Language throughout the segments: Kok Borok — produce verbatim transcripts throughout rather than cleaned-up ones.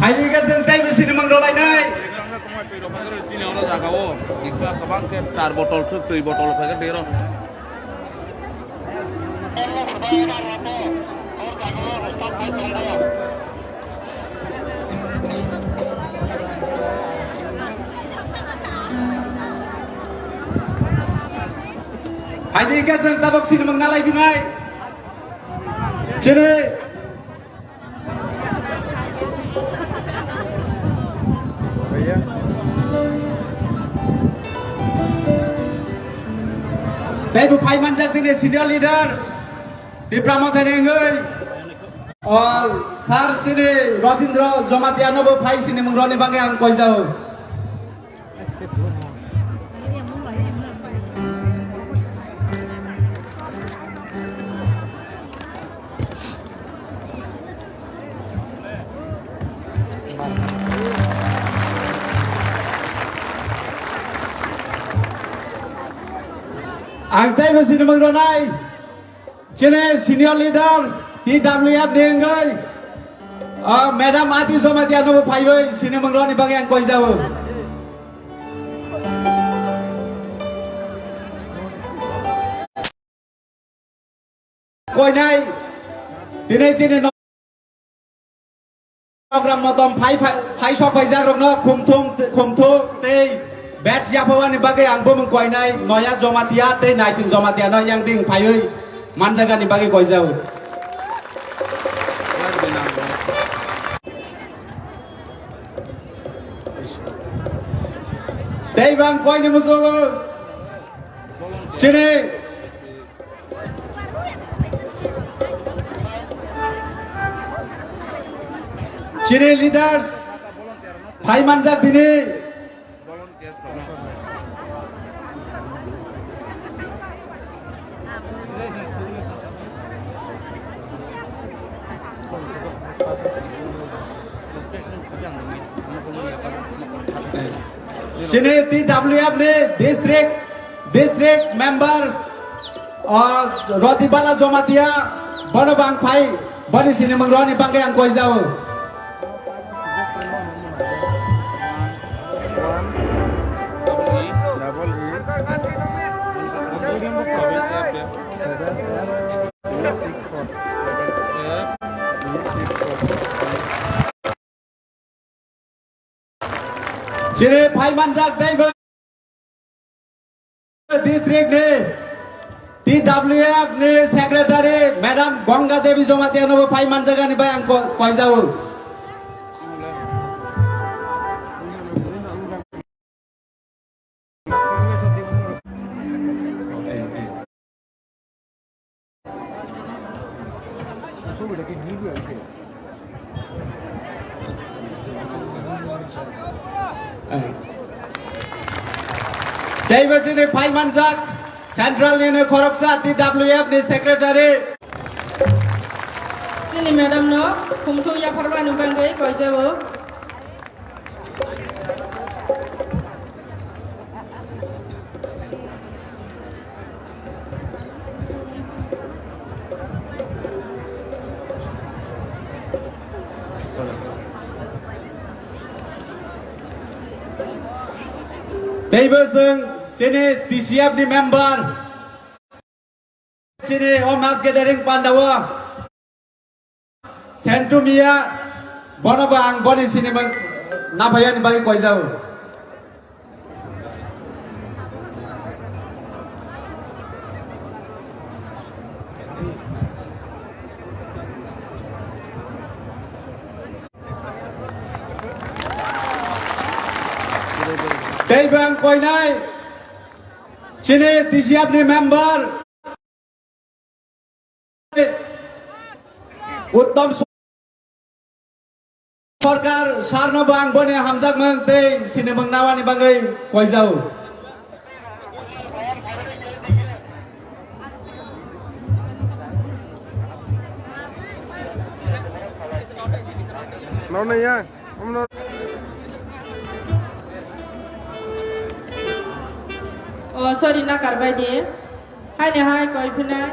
Phaidi khe chwng tei bwsini mung rwlainai. Chini ono jaga o, ikha kwbang khe char botol khe twi botol khe dero. Phaidi khe chwng tabuk sini mung nalai binai. Chini Tei bo phai manjak chini senior leader Tipra Mothani wngwi, o, sir chini Rotindra Jamatia no bo phai sini mung roni bagwi ang koijao. Ang tei bo sini mung ronai. Chini senior leader T W F ni wngwi, ah, Madam Ati Jamatia no bo phaiwi sini mung roni bagwi ang koijao. Koinai, tini chini program motom phai, phai, phai sok phaijak rokno khumthum, khumthu tei badge yaphawani bagwi ang bumung koinai Noya Jamatia tei Naising Jamatia no yang ding phaiwi manjagani bagwi koijao. Tei bang koini musugo chini Chini leaders phai manjak tini. Chini T W F ni district, district member, o, Roti Bala Jamatia, bono bang phai, boni sini mung roni bangke ang koi jao. Chini phai manjak tei bo district ni T W F ni secretary Madam Ganga Devi Jamatia no bo phai manjak ani bai ang ko-, koi jao. Teibo chini phai manjak Central ni no khoroksa T W F ni secretary. Chini madam no khumthung yapharmani bagwi koi jao. Teibo chwng chini T C F ni member. Chini o mass gathering pandao Sentu Miya, bono bo ang boni sinimung naphayani bagwi koijao. Tei bo ang koinai. Chini T C F ni member Uttom Sarkar sir no bo ang boni hamjakmung tei sinimung nawani bagwi koijao. Nornaya, omno. O, sorry, nakar bai di. Haini hai koi phinai.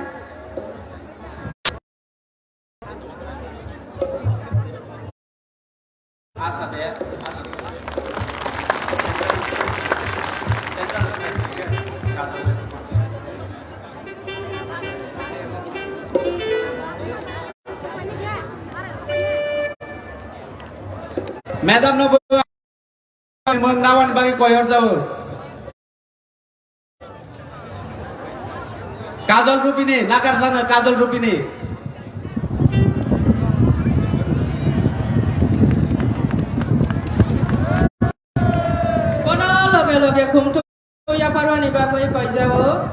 Madam no bo mung nawan bagi koyor jao. Kajol Rupini, nakar sana Kajol Rupini. Kono loge loge khumthu yaparwani bagwi koijao.